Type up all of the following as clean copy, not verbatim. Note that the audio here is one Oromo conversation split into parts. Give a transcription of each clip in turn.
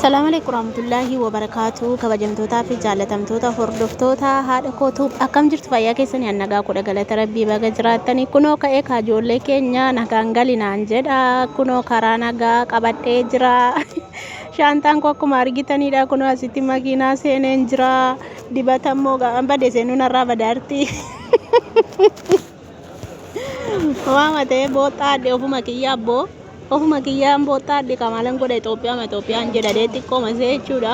Assalamu alaikum warahmatullahi wabarakatuh. Kabajamtootaa fi jaalatamtoota hordoftoota haadha kootu, akkam jirtu? Fayyaa keessanii? An nagaa kudha, galata Rabbii. Baga jiraattanii. Kunoo ka'ee kaajoollee keenya nagaan galinaan jedha. Kunoo karaa nagaa qabadhee jira. Shaantaan koo akkuma argitanidha. Kunoo asitti makiinaa seeneen jira. Dibata immoo bade seenuu narraa badaarti. Waama ta'ee booxxaadhe ofuma kiyyaa abboo. Ofuma kiyyaan booxxaadhe kamaalan godha. Itoophiyaa ma Itoophiyaan jedha dee xiqqooma see jechuudha.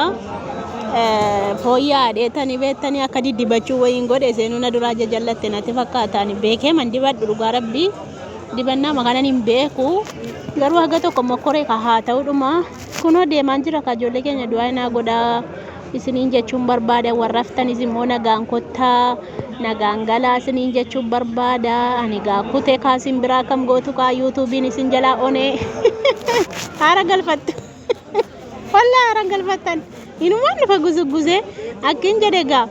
Fooyya'aa dheetanii beektanii akka diddibachuu wayiin godhe seenuu na duraa jajallatte natti fakkaata. Ani beekee man dibadhu, dhugaa Rabbii. Dibannaa makanan hin beeku. Garuu haga tokko mokkoree ka haa ta'udhuma. Kunoo deemaan jira ka ijoollee keenya, du'aa naa godhaa isiniin jechuun barbaada. Warra haftanis immoo nagaan kottaa, nagaan galaa isiniin jechuun barbaada. Ani gaa kutee kaasin biraa kam gootu kaa yuutuubiin isin jalaa onee haara galfattu. Wallaa haara galfattan. Inumaan dhufa guzuguzee akkin jedhe gaa.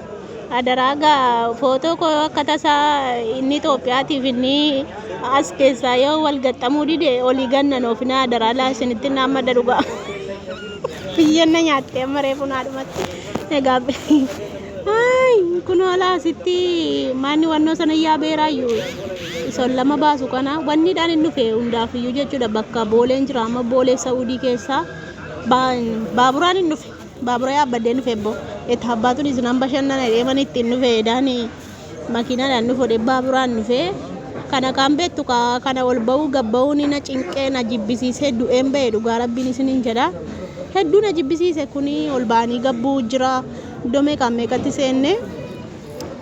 Adaraa gaa, footoo koo akka tasaa inni Itoophiyaatiif inni as keessaa yoo wal gaxxamuu dide olii gannan ofinaa, adaraa laa isinitti naammadha dhugaa. Biyyeen na nyaatte amma reefu naa dhumatti. Egaa ay kunoo alaa asitti maanni wannoo sana yaabeeraayyuu ison lama baasu kana wanniidhaan hin dhufe hundaafiyyuu jechuudha. Bakka Booleen jira amma, Boolee Sa'uudii keessaa baaburaan hin dhufe, baabura yaabbadheen dhufe. Ebbo itti abbaatuun isinan bashannana deeman ittiin dhufe daani makiinaadhaan dhufe baaburaan dhufe. Kana kaan beektu kana ol ba'uu gabba'uun na cinqee na jibbisiisee du'een ba'e, dhugaa Rabbiin isiniin jedha. Hedduu na jibbisiise. Kuni ol ba'anii gabbuu jira, iddoo meeqaan meeqatti seenne.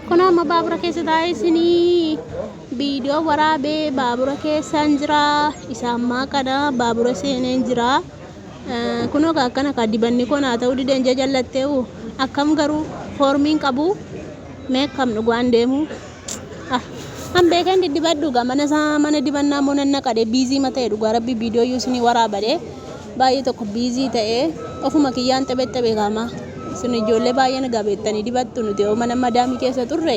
Kun amma baabura keessa taa'ee isinii viidiyoo waraabee baabura keessaan jira. Isa ammaa kana baabura seeneen jira. Kunoo akkana ka dibanni koo naa ta'uu dideen jajallatteewu akkam garuu foormiin qabu mee akkam dhugaan deemu. An beekeen diddibadhu gaa mana isaa, mana dibannaa immoo nan naqadhe. Busy ma ta'e, dhugaa Rabbi, viidiyoo iyyuu isinii waraabadhe baay'ee tokko busy ta'e. Ofuma kiyyaan xebexxebe kaama. Isin ijoollee baay'een egaa beektanii dibattu. Nuti yoo mana madaamii keessa turre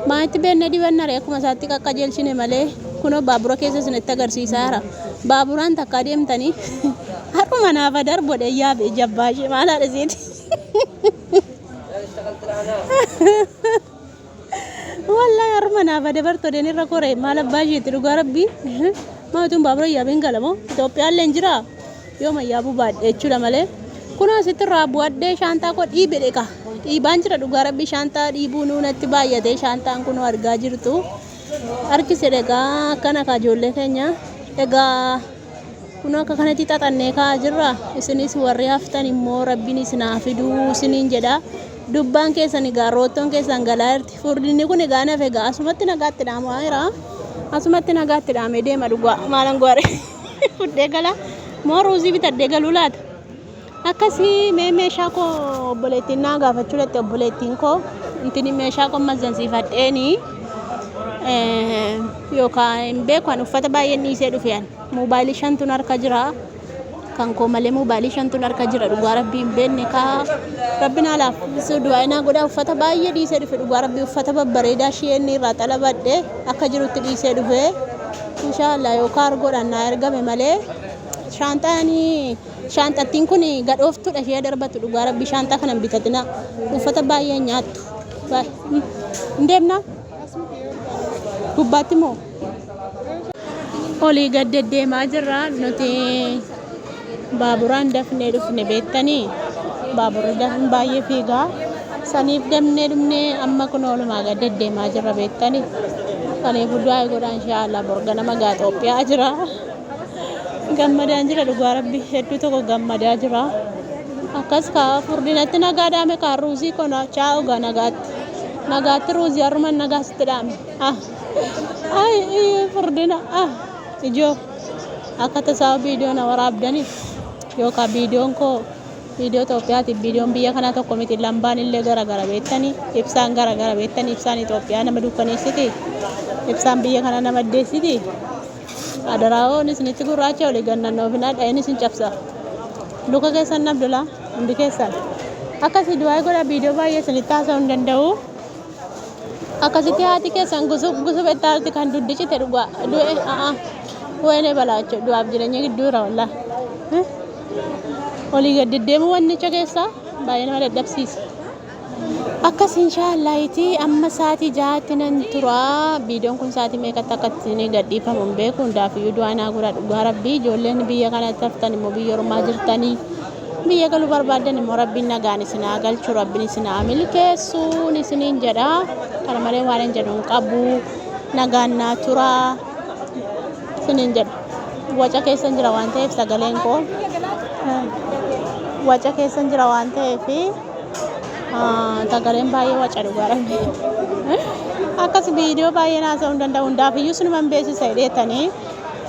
maalitti beeknee dibannare? Akkuma isaatti qaqqajeelchine malee. Kunoo baabura keessa isinitti agarsiisaa jira. Baaburaan takkaa deemtanii har'uma naafa darbodhe yaabe jabbaa ishee maal haadha isiiti. Wallahi har'uma naafa dabartodeen irra kore maal abbaa isheetti, dhugaa Rabbii. Maatuun baabura yaabeen galamoo Itoophiyaallee hin jiraa yooma yaabuu baadhe jechuudha malee. Kunoo asitti irraa bu'adhee shaantaa koo dhiibe dheqa dhiibaan jira, dhugaa Rabbii. Shaantaa dhiibuu nuunatti baay'atee. Shaantaan kunoo argaa jirtu harkise dheqaa akkana kaa ijoollee keenya. Egaa kun akka kanatti xaxannee kaa'aa jirra. Isinis warri haftan immoo Rabbiin isin haa fiduu isiniin jedha. Dubbaan keessan egaa roottoon keessan galaa jirti. Furdinni kun egaa nafe egaa asumatti nagaatti dhaamaa jira. Asumatti nagaatti dhaamee deema, dhugaa. Maalan goore, fudhee gala moo ruuzii bitadhee galuu laata? Akkasii mee meeshaa koo obboleettiin naa gaafachuu dhatte. Obboleettiin koo intini meeshaa koo mazzansiifadheeni yookaan hin beeku. Ani uffata baay'een dhiisee dhufe. Ani moobaayilii shantuun harka jira. Kan koo malee moobaayilii shantuun harka jira, dhugaa Rabbii. Hin beekne kaa Rabbi naa laaffisuu, du'aa naa godhaa. Uffata baay'ee dhiisee dhufe, dhugaa Rabbii. Uffata babbareedaa isheen irraa xalabadhe akka jirutti dhiisee dhufe. Inshaallah yookaan argoodhaan naa ergame malee shaantaanii shaanxattiin kun gadhooftuudha ishee darbatu, dhugaa Rabbii. Shaanxaa kana hin bitatina, uffata baay'ee nyaattu. Hin deemnaa gubbaatti moo olii gad deddeemaa jirra nuti? Baaburaan dafnee dhufne beektanii, baaburri dafn baay'ee fiigaa saniif dafnee dhufne. Amma kun oolumaa gad deddeemaa jirra beektanii. Kaniifuu du'aa godhaa. Inshaallah bor ganama gaa Itoophiyaa jira. Gammadaan jira, dhugaa Rabbi, hedduu tokko gammadaa jira. Akkas kaa furdinatti nagaa dhaame kaa ruuzii kona chaa'u gaa nagaatti nagaatti ruuzii har'uma nagaa sitti dhaame. Ah, ay furdina, ah ijoo akka tasaa viidiyoo na waraabdaniif yookaan viidiyoon koo viidiyoo Itoophiyaatiif viidiyoon biyya kanaa tokko miti. Lambaan illee gara gara beektanii, ibsaan gara gara beektanii. Ibsaan Itoophiyaa nama dukkaneessiti, ibsaan biyya kanaa nama addeessiti. Adaraa'oon isinitti gurraacha olii gannannoo finaa dha'een isin cabsa. Luka keessan nabdula hundi keessan. Akkasii du'aa godha. Viidiyoo baay'ee isinitti haasa'uu hin danda'u. Akkasitti haati keessan gusub gusub ettaarti kan duddi cite, dhugaa du'e a'a. Wayne balaacho du'aaf jireenya gidduu jira wallaahi. Olii gad deddeemuu wannicha keessaa baay'ee nama dadhabsiisa. Akkas inshaallaahiti amma sa'aatii 6tti nan tura. Viidiyoon kun sa'aatii meeqatti akka itti gadhiifamu hin beeku. Hundaafiyyuu du'aa naa godhaa dhugaa rabbii. Ijoolleen biyya kanatti haftan immoo biyya ormaa jirtanii biyya galuu barbaaddan immoo rabbiin nagaan isin haa galchu rabbiin isin haa milkeessuun isiniin jedha. Kana malee waan hin jedhu hin qabu. Nagaan naa tura isiniin jedha. Waca keessan jira waan ta'eef sagaleen koo waca keessan jira waan ta'eef sagaleen baay'ee waca dhugaa rabbi. Akkas viidiyoo baay'een haasa'uu hin danda'u. Hundaafiyyuu sinuman beeksisa jedheetanii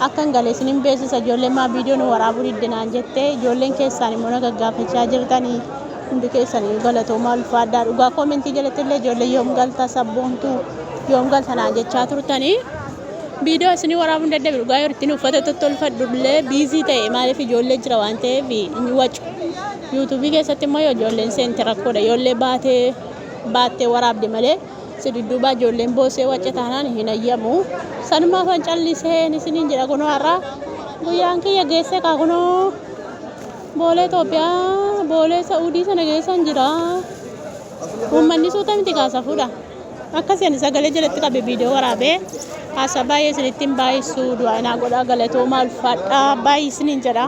akka hin galee isinin beeksisa. Ijoolleen maa viidiyoo nu waraabuu didde naan jette. Ijoolleen keessaan immoo na gaggaafachaa jirtanii hundi keessanii galatoomaa ulfaadhaa dhugaa. Koomentii jalatti illee ijoollee yoom galta sabboontuu yoom galta naan jechaa turtanii. Viidiyoo isinii waraabuun dadhabe dhugaa yeroo ittiin uffata tottolfadhu illee biizii ta'e maaliif ijoollee jira waan ta'eef hin wacu. Yuutuubii keessatti immoo yoo ijoolleen seente rakkoodha. Ijoollee baatee baattee waraabde malee si dudduubaa ijoolleen boosee wacce taanaan hin ayyamu. Sanumaafan calliseen isiniin jedha kunoo har'a guyyaan kiyya geessee kaa kunoo boolee Itoophiyaa boolee Sa'uudii sana geessan jira. Uummanni suuta miti kaa safuudha. Akkasii ani sagalee jalatti qabe viidiyoo waraabee haasaa baay'ee isinitti hin baay'isu du'aa naa godhaa galatoomaa ulfaadhaa baay'ee isiniin jedha.